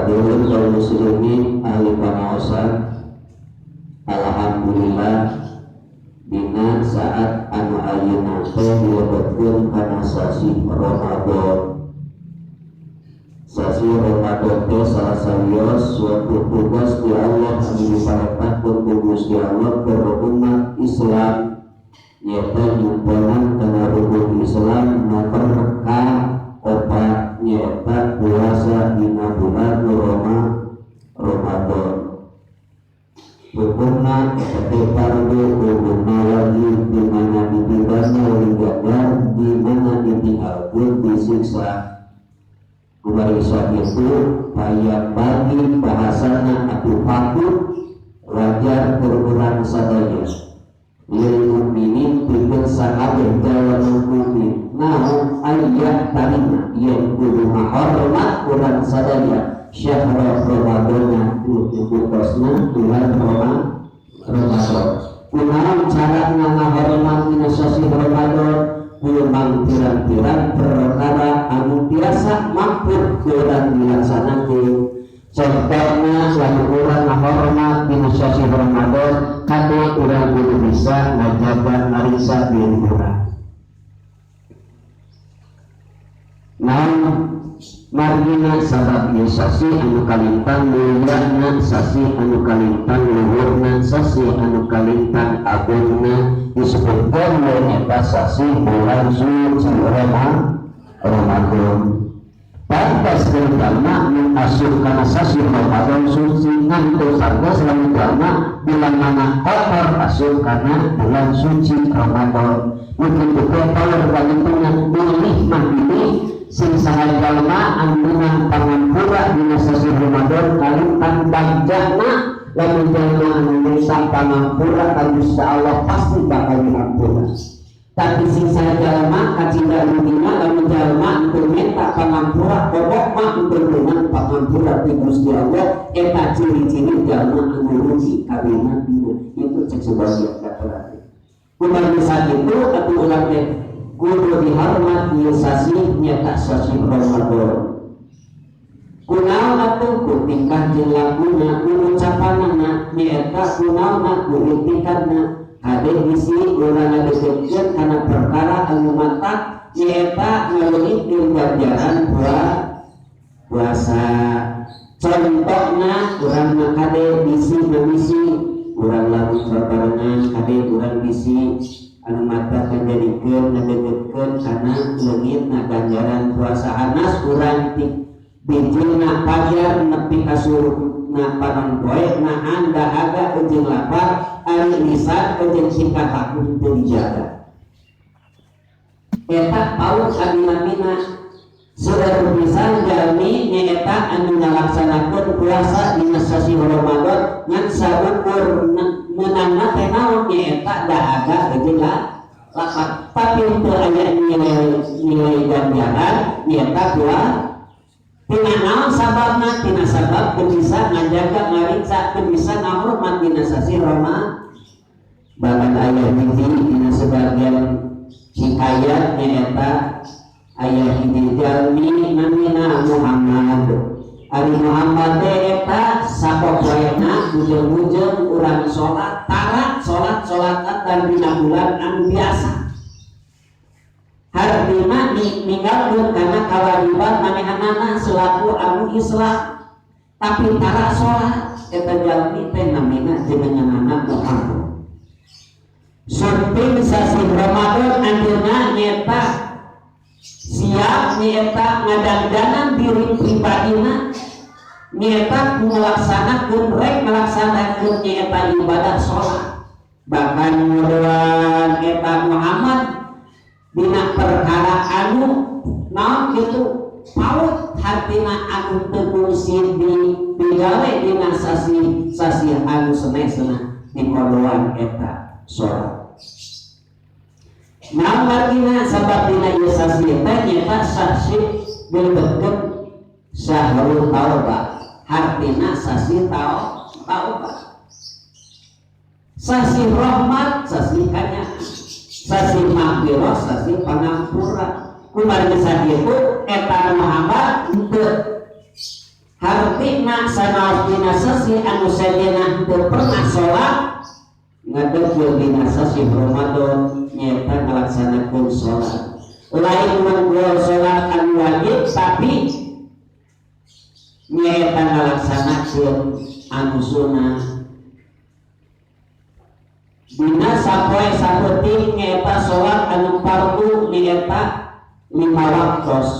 Hadirin kaum muslimin ahli pengawasan, alhamdulillah dina saat anu ayeuna teh dilebetkeun kana sasih Ramadan. Sasih Ramadan teh salah sawios suatu tugas di Allah anu diparentahkeun ku Gusti Allah ke umat Islam, nyaeta nyumponan kana rukun Islam nomor ka opat, nyaeta puasa dina bulan Ramadan. Hukumna eta teh fardu, hukumna wajib, di mana ditibana diganjar, di mana ditinggalkeun disiksa. Kumargi sakitu payah bagi bahasana atuh patut wajar keur urang sadaya, lil mukminin pikeun sakabeh jalma mukmin, naon ayat tarima yen kudu ngahormat urang sadaya syahr Ramadan bukosna bulan Ramadan. Kunaon cara ngahormat dina sasih Ramadan? Kudu pirang-pirang perkara anu biasa mampu urang dilaksanakeun. Contohna, lamun urang ngahormat dina sasih Ramadan, kade urang kudu bisa ngajaga ngariksa diri urang. Naon margina? Sabab ieu sasih anu kalintang mulyana, sasih anu kalintang luhurna, sasih anu kalintang agungna, disebutkeun eta sasih bulan suci Ramadan. Pantas jalma nu asup kana sasih Ramadan suci, ngan teu pantas lamun jalma bulan mana kotor asup kana bulan suci Ramadan. Mungkin teh power bagituna milih mah pilih sing saha jalma anu meunang pangampura dina sasih Ramadan kalintang bagjana. Lamun jalma anu minta pangampura ka Gusti Allah pasti bakal dihampura, tapi sing saha jalma kacinda rugina lamun jalma teu minta pangampura, pokok mah teu meunang pangampura ti Gusti Allah. Eta ciri-ciri jalma anu rugi kabehna itu cek sebagian kata. Kumargi sakitu atuh urang teh kudu dihormat ieu sasih, nyaeta sasih Ramadan. Kunaon atuh? Ku tingkah jeung lakuna, ku ucapanana, nyaeta kunaonna ku itikadna. Kade bisi urang ngadeukeutkeun kana perkara anu matak nyaeta ngaleungitkeun ganjaran puasa. Contohna, urang mah kade bisi bisi urang lamun babarengan, kade urang bisi anu mata ngajadikeun ngadeukeutkeun kana leungitna ganjaran puasa anas urang ti bijilna pajar nepi ka surupna panon poe nahan dahaga jeung lapar, ari lisan jeung tingkah laku teu dijaga. Eta paut adinamina seueur pisan jalmi nyaeta anu ngalaksanakeun puasa dina sasih Ramadan ngan saukur meunangna teh naon? Nyaeta dahaga jeung lapar, tapi teu aya nilai ganjaran nyaeta puasa. Tina naon sababna? Tina sabab teu bisa ngajaga ngariksa, teu bisa ngahormat dina sasih Ramadan. Bahkan aya hiji dina sebagian hikayat, nyaeta aya hiji jalmi namina Muhammad. Ari Muhammad teh eta sapopoena bujeng-bujeng urang salat, tara salat salatan dan dina bulan anu biasa, hartina ninggalkeun kana kawajiban manehanana selaku anu Islam, tapi tara salat. Eta jalmi teh namina jenenganana Muhammad. Sumping sasih Ramadan, anjeunna nyeta siap nyeta ngadangdanan diri pribadina nyeta ngelaksanakeun, rek ngelaksanakeun nyeta ibadah sholat. Bahkan nguruan eta Muhammad dina perkara anu naon kitu paut, hartina anu teu kungsi di digawe dina sasih sasih anu senesna di kodoan eta sholat. Nah, margina sabab dina ieu sasih teh nyata sasih dilebetkeun syahrul taubah, hartina sasih taubat, sasih rahmat, sasih kanya, sasih magfirah, sasih pangampura. Kumargi sakitu eta Muhammad henteu Hartina sanaos dina sasih anu sejenna teu pernah sholat, ngadegkeun dina sasih Ramadan nyaeta ngalaksanakeun sholat, lain menggol sholat anu wajib, tapi nyaeta ngalaksanakeun anu sunnah dina sapoe sapeuting. Nyaeta sholat anu fardu, nyaeta lima waktos,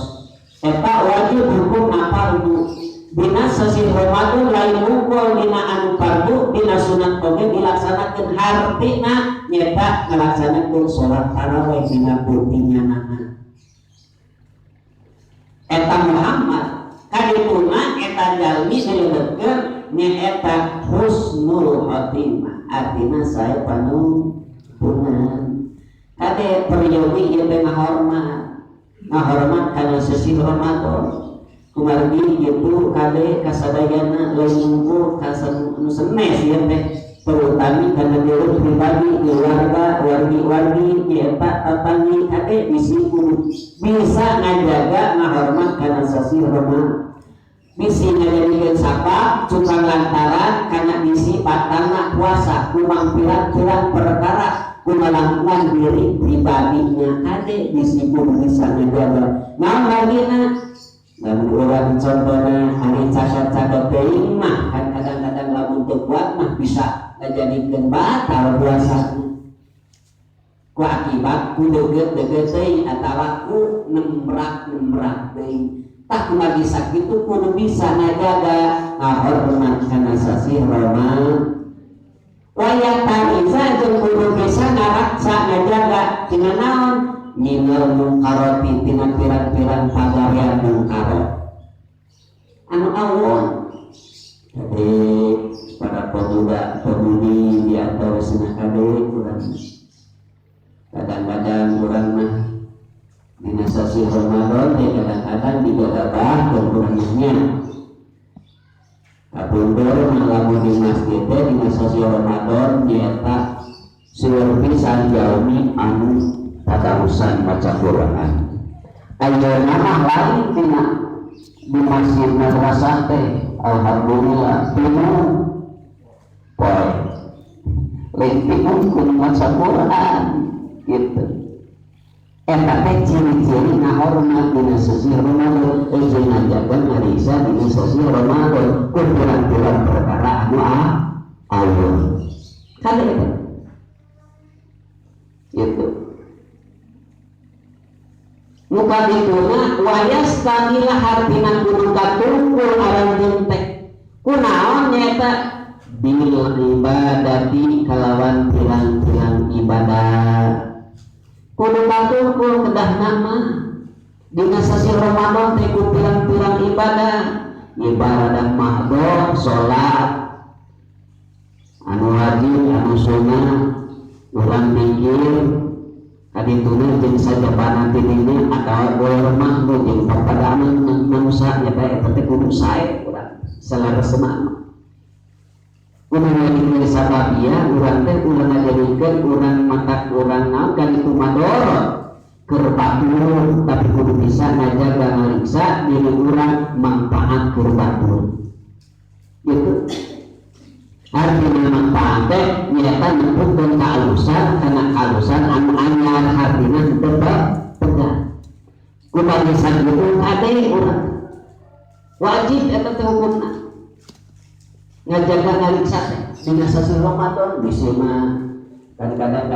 eta wajib hukum fardu. Dina sasih Ramadan lain wungkul dina anu fardu, dina sunat oge dilaksanakeun. Hartina nyaeta ngalaksanakeun sholat tarawih dina peutingna eta Muhammad. Kadituna eta jalmi dilebetkeun nyaeta husnul khotimah, artina sae panungtungan. Kade, peryogi ieu teh ngahormat, ngahormat kana sasih Ramadan. Kumargi gitu, kade kasadayana, lain wungkul ka anu senes ieu teh, terutami kana diri pribadi, keluarga, wargi-wargi nyaeta tatanggi. Kade, bisi kudu bisa ngajaga, ngahormat kana sasih Ramadan, bisi ngajadikeun sabab cukang lantaran kana bisi batalna puasa ku pirang-pirang perkara ku ngalakuan diri pribadinya. Kade, bisi kudu bisa ngajaga. Naon lagina? Lamun urang contohna hari caket-caket teuing mah kan kadang-kadang lamun teu kuat mah bisa ngajadikeun batal puasa ku akibat ku deukeut-deukeut teuing atawa ku nemrak-nemrak teuing. Tah, kumargi sakitu kudu bisa ngajaga, ngahormat kana sasih Ramadan. Wa yahtariza, jeung kudu bisa ngaraksa, ngajaga tina naon? Minal mungkaroti, tina pirang-pirang pagawean mungkarot anu awon. Jadi para pemuda pemudi di antawisna, kade, kurang kadang-kadang kurang mah dina sasih Ramadan ya kadang-kadang digagabah dan kurangnya. Kapungkur mah lamun di masjid teh dina sasih Ramadan nyaeta seueur pisan jalmi anu tadarusan maca Quran. Ayeuna mah lain, tina di masjid madrasah teh alhamdulillah pinuh poe, lain pinuh kudu maca Quran gitu. Eta teh ciri-ciri ngahormat dina sasih Ramadan jeung ngajaga, ngariksa dina sasih Ramadan ku pirang-pirang perkara anu awon. Kade eta gitu. Muka dituna wayastagila, hartina kudu katungkul aranjeun teh kunaon? Nyaeta bil ibadati, kalawan pirang-pirang ibadah. Kudu katungkul kedah nama dina sasih Ramadan teh ku pirang-pirang ibadah, ibadah mahdoh, salat anu wajib, anu sunnah, urang pikir kadituna jeung sajabana tidinya atawa boleh mahdoh jeung papadaan manusia. Nyata eta teh kudu sae urang saleresna mah kudu ngajadikeun sababia urang teh ulah ngajadikeun urang matak urang naon kan itu madorot keur batur, tapi kudu bisa ngajaga, ngariksa diri urang manfaat keur batur gitu. Artinya manfaat teh nyaeta nempuhkeun kaalusan kana kaalusan anu anyar, hartina henteu pegat. Kumaha sakitu, kade, urang wajib eta teh hukumna ngajaga, ngariksa teh dina sasih Ramadan. Bisi mah kan kadang